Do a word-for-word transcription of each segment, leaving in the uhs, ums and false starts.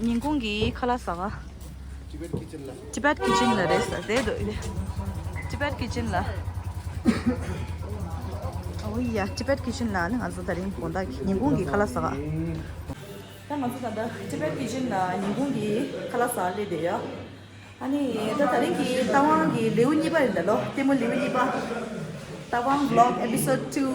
ཉིན་གུང་གི་ཁ་ལག་ཟ་ག Tibet Kitchen ལ་རེད་ཟེར་དེ་འདུག Tibet Kitchen ལ། ཨོ་ཡ། Tibet Kitchen ལ་ནི་ང་ཚོ་དེ་རིང་དགོང་དག་གི་ཉིན་གུང་གི་ཁ་ལག་ཟ་ག་ད་ང་ཚོ་ད་ལྟ་Tibet Kitchen ལ་ཉིན་གུང་གི་ཁ་ལག་ཟ་ག་སླེབས་བསྡད་ཡོད། ཨ་ནི་ད་དེ་རིང་གི་རྟ་དབང་གི་ལེའུ་གཉིས་པ་རེད་ད་ལོ། ལྟད་མོ་ལེའུ་གཉིས་པ། རྟ་དབང་vlog episode two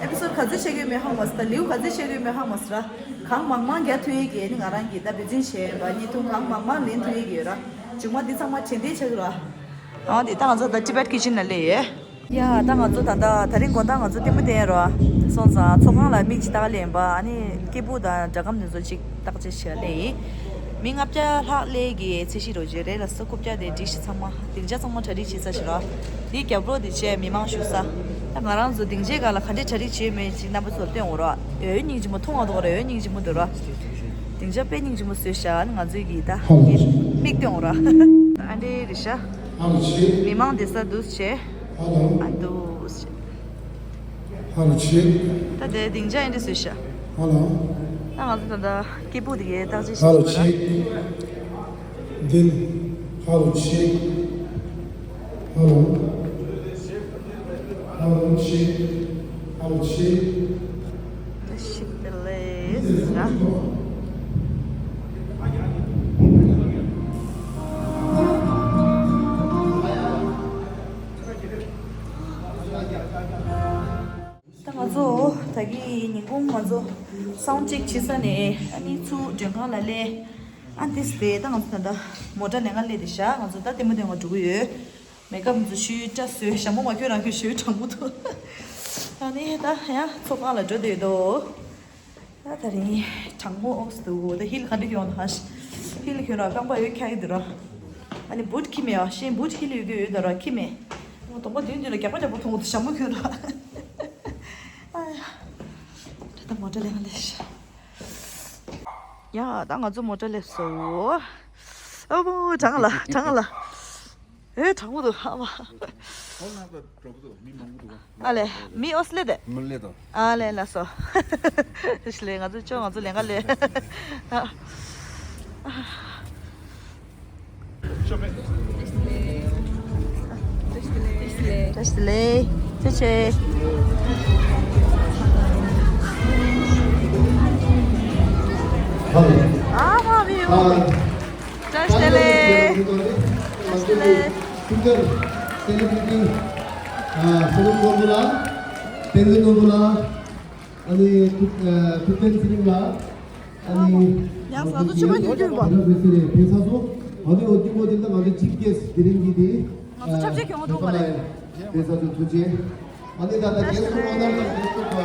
episode ག་ཚོད་བཤད་ཀྱི་ཡོད་མེད་ཧ་མ་སི། ད་ལེའུ་ག་ཚོད་བཤད་ཀྱི་ཡོད་མེད་ཧ་མ་སི་ར། གང་མང་མང་རྒྱག་ཐུབ་ཡས་ཀྱི་ནི་ང་རང་གིས་ད་འབད་བརྩོན་བྱས་པ། བརྙན་ཐུང་གང་མང་མང་ལེན་ཐུབ་ཡས་ཀྱི་ཡོད་ར། མཇུག་མ་འདི་ཚང་མ་དྲན་རྟེན་ཆགས་ཀྱི་ར། ཨ་དེ་ད་ང་ཚོ་ད་Tibet Kitchen ལ་སླེབས་ཡོད། ཡ་ད་ང་ཚོ་ད་ལྟ་དེ་རིང་དགོང་དག་ང་ཚོ་ལྟད་མོ་བསྟན་རོགས་སོང་ཙང་ཚོགས་ཁང་ལ་མིག་ཅིག་ལྟ་ག་སླེབས་ཡིན་པ། ཨ་ནི་སྐད་སྦུག་དང་སྒྲ་སྒམ་དེ་ཚོ་ཅིག་བརྟག་དཔྱད་བྱེད་ག་སླེབས་ཡིན། མི་ལྔ་བརྒྱ་ལྷག་སླེབས་ཀྱི་ཚད་གཞི་རོགས་བྱེད་རེད་ལ་སོ། རྐུབ་བཀྱག་དེ་སྒྲིག་གཞི་ཚང་མ་སྡིངས་ཆ་ཚང་མ་གྲ་སྒྲིག་བྱེད་ས་ཞིག་ར། འདི་རྒྱབ་ལོགས་དེ་བྱས་མི་མང་བཞུགས་ས། ད་ང་རང་ཚོ་སྡིངས་ཆའི་སྒང་ལ་ག་འདྲས་གྲ་སྒྲིག་བྱས་མེད་ཅིག་རྣམ་པ་ཚོར་སྟོན་འོང་ར། འོ་སྙིང་རྗེ་མོ། མཐོང་བ་དང་འོ་སྙིང་རྗེ་མོ་འདུག་ར། སྡིངས་ཆ་དཔེ་སྙིང་རྗེ་མོ་བཟོས་ཤག་ང་ཚོའི་གི་ད་ཧ་ལོ། མིག་སྟོན་འོང་ར། ཨ་འདྲས་རེད་ཤག་ཧ་ལོ་ཆེ། མི་མང་བསྡད་ས་འདུག་བྱས། ཧ་ལོ། ཨ་འདུག་བྱས། ཧ་ལོ་ཆེ། ད་དེ་སྡིངས་ཆ་ཨ་འདྲས་བཟོས་ཤག་ཧ་ལོ། ད་ང་ཚོ་ད་ལྟ་སྐད་སྦུག་དེ་གའི་བརྟག་དཔྱད་ཧ་ལོ་བྱེད་ཆེ། ཀྱི་ཡོད་ར། འདི། ཧ་ལོ་ཆེ། ཧ་ལོ། ཧ་ལོ་ཆེ། ཧ་ལོ་ཆེ། ད་ཤི་ཏི་ལེ་ཟ། ད་ང་ཚོ་ད་གིན་ཉིན་གུང་ང་ཚོ་sound check བྱེད་ས་ནས་ཨ་ནི་ཚུར་མགྲོན་ཁང་ལ་སླེབས། ཨ་འདི་སྟེ་ད་ང་ཚོ་ད་ལྟ་མོ་ཊ་ལེན་ག་སླེབས་བསྡད་ཤག་ང་ཚོ་ད་ལྟད་མོ་སྟོན་ག་འགྲོ་གི་ཡོད། མེ་ཀབ་ཚོ་ཞུས་བཀྲ་བཟོས། ཞྭ་མོ་མ་གྱོན་རང་གྱོན་ཞུས། གྲང་མོ་འདུག་ཨ་ནི་ད་ཡང་ཚོགས་ཁང་ལ་འགྲོ་བསྡད་འདུག་ད་དེ་རིང་གྲང་མོ་ཨོགས་འདུག་ད་ཧིལ་ག་འདྲ་གྱོན་འདུག་ཧིལ་གྱོན་ར་རྐང་པ་ཡོད་ཁྱག་གི་འདུག་ར། ཨ་ནི་བུད་ཁྱི་མེད་ཨ། ཤེས་བུད་ཧིལ་ཡོད་གི་ཡོད་ད་ར་ཁྱི་མེད། ཨོ་གདོང་པ་མདུན་མདུན་ལ་རྒྱག་པ་རྒྱག་པ་མཐོང་འདུག་ཞྭ་མོ་གྱོན་ར། ཨ་ཡ། ད་ལྟ་མོ་ཊ་ལེན་ག་སླེབས་ཤག་ཡ་ད་ང་ཚོ་མོ་ཊ་སླེབས་སོང་། ཨ་བོ་གྲང་ལ་གྲང་ལ། ཨེ་གྲང་མོ་འདུག་ཨ་མ། ཨོ་ན་ད་གྲོགས་པོ་མི་མང་པོ་འདུག་ཨ་ལེ་མི་ཨོས་ལེ་དེ། མི་ལེ་དང་། ཨ་ལེ་ལ་སོ། ཤི་ལེ་ང་ཚོ་ཅོ་ང་ཚོ་ལེན་ག་ལེ། བཀྲ་ཤིས་བདེ་ལེགས། བཀྲ་ཤིས་བདེ་ལེགས། ཆེ་ཆེ། ཨ་མ་བི་ཡོ། བཀྲ་ཤིས་བདེ་ལེགས། བཀྲ་ཤིས་བདེ་ལེགས། Singer, celebrity, ཨ་སོ་ནམ་ནོར་བུ་ལགས། བསྟན་འཛིན་ནོར་བུ་ལགས། ཨ་ནི་ཐུབ་ཨ་ཐུབ་བསྟན་ཚེ་རིང་ལགས། ཨ་ནི་ཡང་ཟ་ཚོ་ཕྱི་མ་ཉོ་རྒྱུ་ཡིན་པ། ཕེབས་ས་སོ། ཨ་ནི་འོ་དེ་མོ་དེ་ལ་ང་ཚོ་chief guest དེ་རིང་གི་དེ། ང་ཚོ་ཆབ་ཆ་གྱོང་འགྲོ་ག་ལེ། ཕེབས་ས་སོ་ཐུགས་རྗེ། ཨ་ནི་ད་ལྟ་guest of honour དང་guest of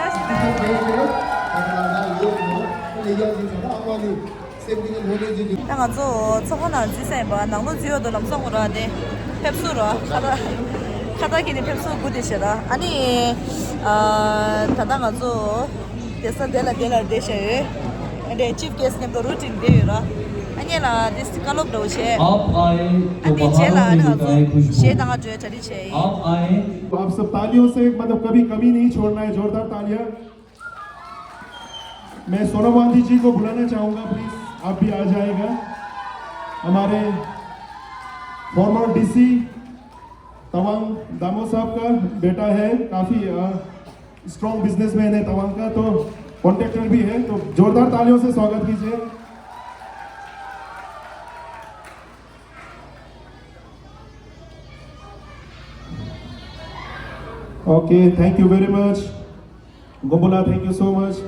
ཨ་special guest ཨ་ད་ང་ཡོད་ནོ། ཨ་ནི་ཡང་དེ་ཚོ་ཨ་མ་ནི་སེམས་ཀྱི་ནོར་ལས་ཀྱི། ད་ང་ཚོ་ཚོགས་ཁང་ནང་འཛུལ་ས་ཡིན་པ། ནང་ལོགས་འཛུལ་ཡོད་དོ། ལམ་སང་ཁོ་རང་དེ་ཕེབས་བསུ་རོ་ཁ་ད་ཁ་ད་ཁྱེད་ནི་ཕེབས་བསུ་དགུ་དེ་བྱེད་ར། ཨ་ནི་ཨ་ད་ལྟ་ང་ཚོ། དེ་ས་དེ་ལ་དེ་ལ་བསྡད་བཞག་ཡོད། ཨ་འདྲས་chief guest མཉམ་དུ་རུ་ཊིན་བསྡད་ཡོད་ར། ཨ་ནི་ལ་དེ་སི་བཀའ་སློབ་འདྲ་བོ་བྱས། आप आए तो ཨ་ནི་རྗེས་ལ་ཨ་ནི་ང་ཚོ་གཞས་བཏང་ག་འགྲོ་གྲ་སྒྲིག་བྱས་ཡིན། आप आए। आप सब तालियों से, मतलब, कभी कमी नहीं छोड़ना है, जोरदार तालियां। मैं सोनम वांदी जी को बुलाना चाहूंगा, प्लीज, आप भी आ जाएगा। हमारे former D C तवांग दामो साहब का बेटा है, काफी, अ, स्ट्रॉन्ग बिजनेसमैन है तवांग का, तो कॉन्ट्रैक्टर भी है, तो जोरदार तालियों से स्वागत कीजिए। Okay, thank you very much. गोम्बोला, thank you so much.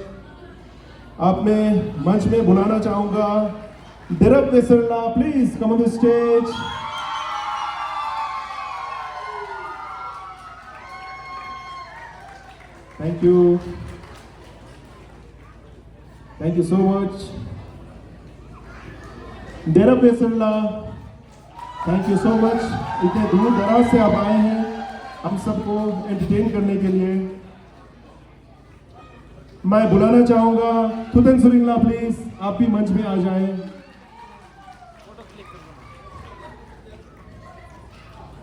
अब मैं मंच में बुलाना चाहूंगा देरप वेसरला, please come on the stage. Thank you. Thank you so much. देरप वेसरला, thank you so much. इतने दूर दराज से आप आए हैं हम सबको एंटरटेन करने के लिए। मैं बुलाना चाहूंगा थुतेन सुरिंगला, प्लीज, आप भी मंच में आ जाएं।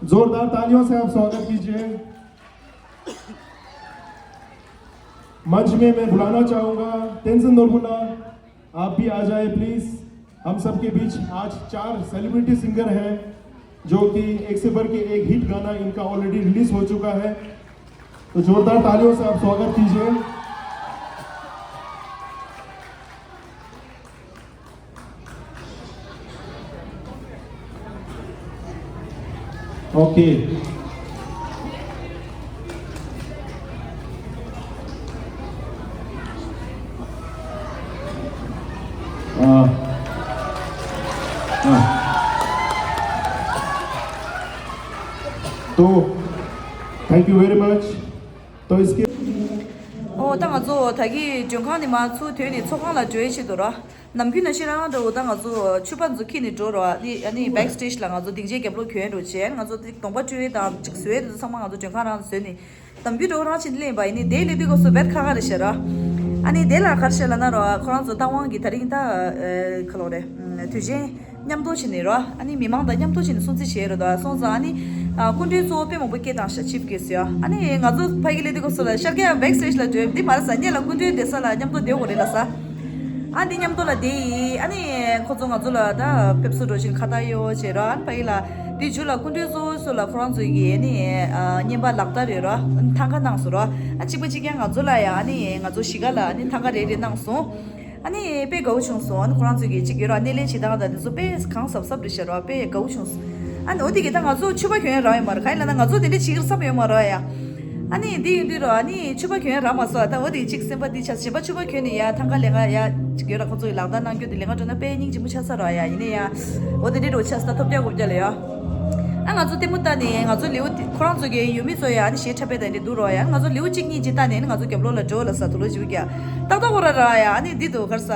जोरदार तालियों से आप स्वागत कीजिए। मंच में मैं बुलाना चाहूंगा तेंजिन नोरबुला। आप भी आ जाए प्लीज। हम सबके बीच आज चार सेलिब्रिटी सिंगर हैं, जो कि एक से बढ़ के एक हिट गाना इनका ऑलरेडी रिलीज हो चुका है। तो जोरदार तालियों से आप स्वागत कीजिए। OK. Uh, uh. तो thank you very much. तो इसके ཨོ་ད་ང་ཚོ་ད་གི་མགྲོན་ཁང་ནས་མར་ཚུར་ཐོན་ནས་ཚོགས་ཁང་ལ་འགྲོ་ཡས་ཆེད་དུ་ར། ནམ་རྒྱུན་ནང་བཞིན་རང་རང་འདྲ་བོ་ད་ང་ཚོ་ཕྱུ་པ་ཚོ་འཁྱེར་ནས་འགྲོ་ར། ཨ་ནི་ཨ་ནི་backstage ལ་ང་ཚོ་སྡིངས་ཆའི་རྒྱབ་ལོགས་གྱོན་འགྲོ་བྱས། ཨ་ནི་ང་ཚོ་དེ་གདོང་པ་སྤྲུལ་ཡས་དང་ཅིག་བཟོ་ཡས་དེ་ཚོ་ཚང་མ་ང་ཚོ་མགྲོན་ཁང་རང་ནས་བཟོས་ནས། ནམ་རྒྱུན་འགྲོ་རང་ཕྱིན་ལེན་པ་ཡིན་ནི་དེའི་ལས་དུས་སྐབས་སུ་བེད་ཁ་ཁ་རེད་ཤག་ར། ཨ་ནི་དེ་ལ་ག་རེ་བྱས་ལབ་ན་ར། ཁོ་རང་ཚོ་རྟ་དབང་གི་ད་རིང་ད་ཨ་ག་ལོ་རེད། དུས་ཆེན་མཉམ་དུ་བྱས་ནས་ར། ཨ་ནི་མི་མང་དང་མཉམ་དུ་བྱས་ནས་སྲུང་བརྩི་བྱས་རེད་ད། སོང་ཙང་ཨ་ནི་ཨ་སྐུ་མགྲོན་གཙོ་བོ་དཔེ་མང་པོ་སྐད་བཏང་ཤག chief guest ཡ། ཨ་ནི་ང་ཚོ་ཕ་གི་ལས་དུས་སྐབས་སུ་ལ་ཤར་རྒྱག་backstage ལ་འགྲོ་འདི་མ་རེད་ཟ་ཉེ་ལ་སྐུ་མགྲོན་བསྡད་ས་ལ་མཉམ་དུ་བསྡད་དགོས་རེད་ལ་ས། ཨ་འདི་མཉམ་དུ་ལ་བསྡད་ཡིན། ཨ་ནི་ཁོ་ཚོ་ང་ཚོ་ལ་ད་ཕེབས་བསུ་འགྲོ་བཞིན་ཁ་བཏགས་ཡོད་བྱས་ར། ཨ་ནི་ཕ་གི་ལ་དེ་མཇུག་ལ་སྐུ་མགྲོན་གཙོ་བོ་ཚོ་ལ་ཁོ་རང་ཚོ་ཡི་ཨ་ནི་ཨ་བརྙན་པར་ལག་བསྟར་ཡོད་ར། ཨ་ནི་ཐང་ཀ་གནང་སོང་ར། ཨ་གཅིག་པ་གཅིག་རྐྱང་ང་ཚོ་ལ་ཡ་ཨ་ནི་ང་ཚོ་གཞིས་ཀ་ལ་ཨ་ནི་ཐང་ཀ་རེ་རེ་གནང་སོང་། ཨ་ནི་དཔེ་དགའ་བོ་བྱུང་སོང་། ཨ་ནི་ཁོ་རང་ཚོ་གིས་གཅིག་ཡོད་ར་སྣེ་ལེན་བྱེད་སྟངས་དང་དེ་ཚོ་དཔེ་གང་གཟབ་གཟབ་རེད་ཤག་ར། དཔེ་དགའ་བོ་བྱུང་སོང་། ཨ་ནི་འོ་དེ་གི་ད་ང་ཚོ་ཕྱུ་པ་གྱོན་ཡ་རག་ཡོད་མ་རེད། ག་ཡིན་ལབ་ན་ང་ཚོ་དེ་འདྲ་བྱེད་ཀྱི་བསམ་ཡོད་མ་རེད་ཡ། ཨ་ནི་འདི་ཡིན་དུས་ར་ཨ་ནི་ཕྱུ་པ་གྱོན་ཡ་རག་མ་སོང་། ད་འོ་དེ་གཅིག་སེམས་པ་འདི་ཆགས། གཞན་པ་ཕྱུ་པ་གྱོན་ནས་ཡ་ཐང་ཀ་ལེན་ག་ཡ་གཅིག་ཡོད་ར། ཁོ་ཚོ་གི་ལག་བསྟར་གནང་རྒྱུ་དེ་ལེན་ག་འགྲོ་ན་དཔེ་སྙིང་རྗེ་མོ་ཆགས་ས་ར་ཡ། ཡིན་ནའི་ཡ་འོ་དེ་འདྲ་འགྲོ་ཆགས་ས་ད་ཐོབ་རྒྱག་དགོས་རྒྱག་ལ་ཡ། ཨ་ང་ཚོ་ལྟད་མོ་ལྟ་ནས་ང་ཚོ་ལེའུ་དེ་ཁོ་རང་ཚོ་གི་ཡུལ་མི་ཚོ་ཡ་ཨ་ནི་གཞས་འཁྲབ་པའི་དེ་འདྲ་འདུག་ར་ཡ། ང་ཚོ་ལེའུ་གཅིག་གཉིས་ཅིག་ལྟ་ནས་ཨ་ནི་ང་ཚོ་རྒྱབ་ལོགས་ལ་འགྲོ་ལ་ས་དུ་ལོ་བཅུ་བརྒྱ་ཏག་ཏག་འོ་ར་ར་ཡ། ཨ་ནི་འདི་འདུག་གར་ས།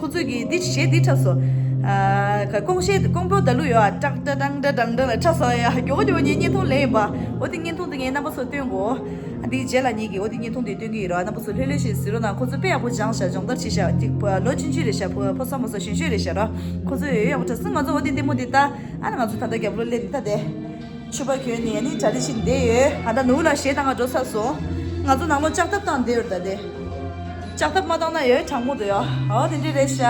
ཁོ་ཚོས་ཀྱིས་འདི་གཞས་འདི་འཁྲབ་སོང་། ཨ་ཀ་ཀོང་གཞས་ཀོང་པོ་ད་ལུ་ཡོད་ཨ། ཀྲག་ཀྲ་ཀྲང་ཀྲ་ཀྲང་ཀྲ་ལ་འཁྲབ་སོང་ཡ། མགྱོགས་མགྱོགས་ངའི་བརྙན་ཐུང་ལེན་ཡིན་པ། འོ་དེ་བརྙན་ཐུང་དེ་ངས་རྣམ་པ་ཚོར་སྟོན་དགོས། ཨ་འདིའི་རྗེས་ལ་ངེད་ཀྱིས་འོ་དེ་བརྙན་ཐུང་དེ་སྟོན་གྱི་ཡིན་ར། རྣམ་པ་ཚོ་ལྷོད་ལྷོད་བྱས་གཟིགས་རོགས་གནང་། ཁོ་ཚོ་དཔེ་ཡག་པོ་སྦྱངས་ཤག་སྦྱོང་བརྡར་བྱས་ཤག་ཅིག་ལོ་ཆུང་ཆུང་རེད་ཤག་ཕོ་ཕོ་གསར་མོ་ཚོ་གཞོན་གཞོན་རེད་ཤག་ར། ཁོ་ཚོས་ཡོད་ཡག་པོ་འཁྲབ་སོང་། ང་ཚོ་འོ་དེ་ལྟད་མོ་དེ་ལྟ། ཨ་ནི་ང་ཚོ་ད་ལྟ་རྒྱབ་ལོགས་སླེབས་ནས་ད་དེ། ཕྱུ་པ་གྱོན་ནས་ནི་གྲ་སྒྲིག་བྱས་ནས་བསྡད་ཡོད། ཨ་ད་ནུབ་ལ་གཞས་བཏང་ག་འགྲོ་ཚར་སོང་། ང་ཚོ་ནང་ལོགས་ལྕགས་ཐབ་བཏང་བསྡད་ཡོད་རེད་ད་དེ། ལྕགས་ཐབ་མ་བཏང་ན་ཡོད་གྲང་མོ་འདུག་ཡ། ཨོ་དེ་འདྲ་རེད་ཤག་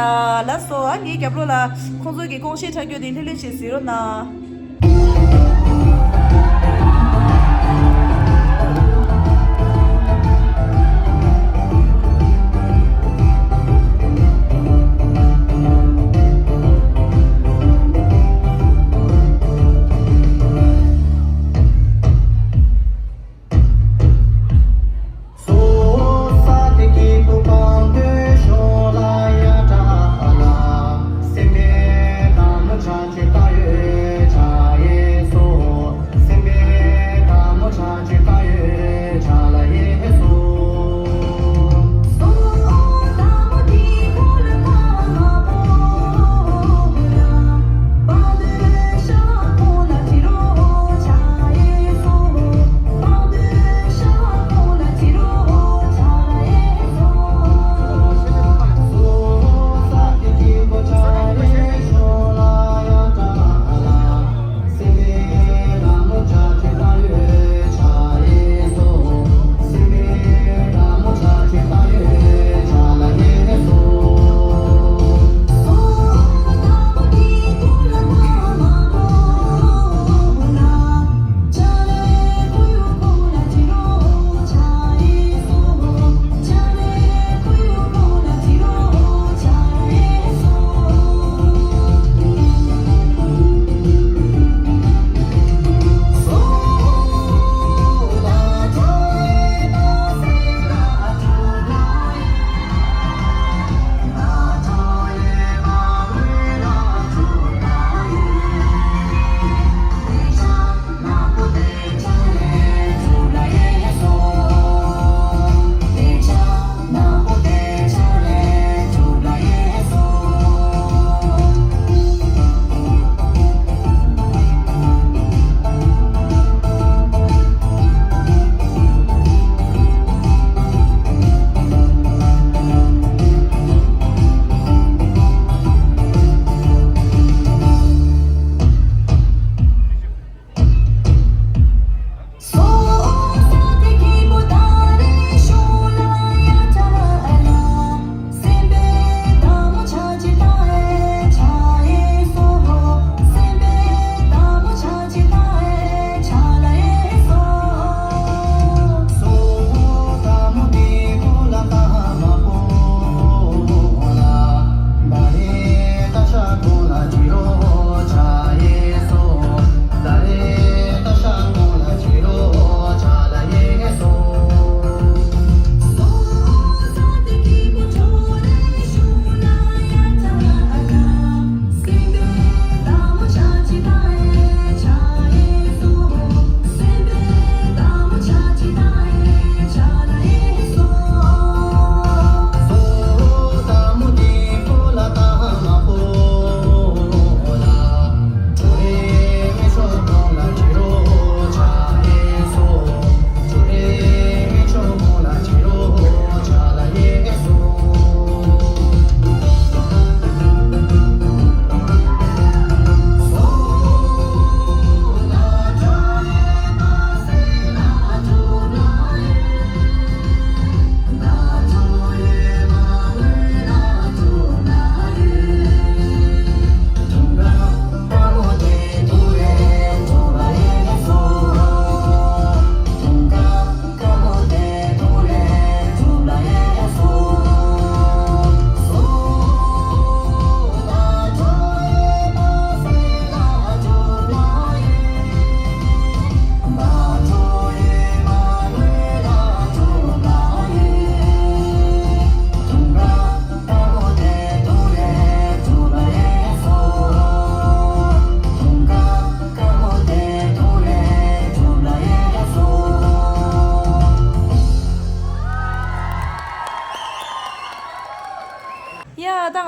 ལགས་སོ། ཨ་ངའི་རྒྱབ་ལོགས་ལ་ཁོང་ཚོ་གི་ཀོང་གཞས་འཁྲབ་རྒྱུ་དེ་ལྷོད་ལྷོད་བྱས་གཟིགས་རོགས་གནང་།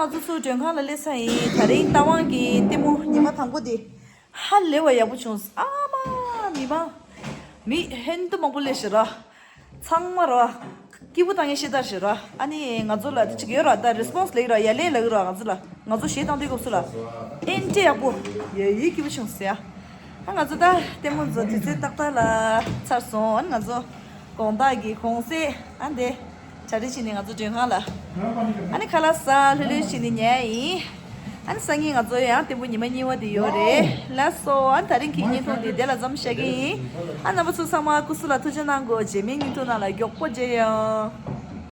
ང་ཚོ་ཚུར་མགྲོན་ཁང་ལ་སླེབས་ཚར་ཡིན། ད་རིང་རྟ་དབང་གི་ལྟད་མོ་ཉི་མ་དང་པོ་དེ་ཧ་ལས་པ་ཡག་པོ་བྱུང་། ཨ་མ་མི་མང་མི་ཧན་དུ་མང་པོ་སླེབས་ཤག་ར། ཚང་མ་ར་སྐྱིད་པོ་བཏང་ཡས་ཤེས་ལྟར་ཞིག་ར། ཨ་ནི་ང་ཚོ་ལ་དེ་ཅིག་ཡོད་ར། ད་རེ་སི་པོན་སི་ལེགས་ར། ཡ་ལས་ལ་གི་ར། ང་ཚོ་ལ་ང་ཚོ་གཞས་བཏང་དུས་སྐབས་སུ་ལ་ཨེ་འདྲ་ཡག་པོ། ཡ་ཡི་སྐྱིད་པོ་བྱུང་ཟེར་ཡ། ཨ་ང་ཚོ་ད་ལྟད་མོ་ཚོ་དུས་ཚོད་ཏག་ཏག་ལ་ཚར་སོང་། ཨ་ནི་ང་ཚོ་དགོང་དག་གི་གུང་སེང་ཨ་འདི་གྲ་སྒྲིག་བྱས་ནས་ང་ཚོ་མགྲོན་ཁང་ལ་ཨ་ནི་ཁ་ལག་ཟ་ལྷོད་ལྷོད་བྱས་ནས་ཉལ་ཡིན། ཨ་ནི་སང་ཉིན་ང་ཚོ་ཡང་ལྟད་མོ་ཉི་མ་གཉིས་པ་དེ་ཡོད་རེད། ལགས་སོ། ཨ་ནི་ད་རིང་གི་བརྙན་ཐུང་འདི་དེ་ལ་མཚམས་བཞག་གི་ཡིན། ཨ་རྣམ་པ་ཚོ་ཚང་མ་སྐུ་གཟུགས་ལ་ཐུགས་རྗེ་གནང་དགོས། རྗེས་མའི་བརྙན་ཐུང་ནང་ལ་མགྱོགས་པོ་མཇལ་ཡོང་།